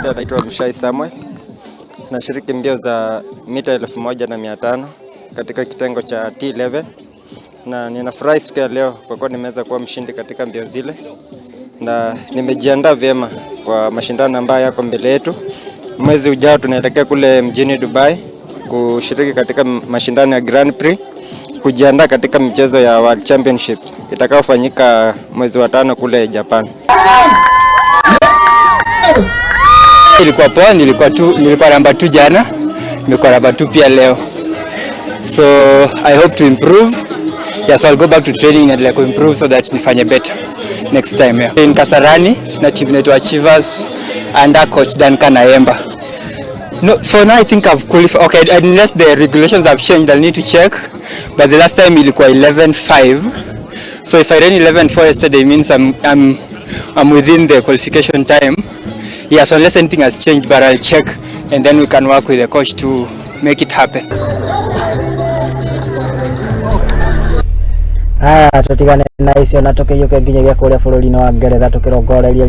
Majina naitwa Mshai Samuel. Nashiriki mbio za mita 1500 katika kitengo cha T11 na ninafurahi siku ya leo kwa kuwa nimeweza kuwa mshindi katika mbio zile na nimejiandaa vyema kwa mashindano ambayo yako mbele yetu. Mwezi ujao tunaelekea kule mjini Dubai kushiriki katika mashindano ya Grand Prix, kujiandaa katika michezo ya World Championship itakayofanyika mwezi wa 5 kule Japan. Ilikuwa poa, nilikuwa namba 2 jana, nimekuwa namba 2 pia leo. So I hope to improve. Yeah, so I'll go back to training and like improve so that nifanye better next time. Yeah. In Kasarani na team inaitwa Achievers under coach Duncan Aemba. No, so now I think I've qualified. Okay, unless the regulations have changed, I'll need to check. But the last time ilikuwa 11.5. So if I ran 11.4 yesterday, it means I'm within the qualification time. Yeah, so unless anything has changed, but I'll check and then we can work with the coach to make it happen. Haya, tutigane na icio na tukiyuke nginyagia kuria bururi-inĩ wa Ngeretha tukirongoreria.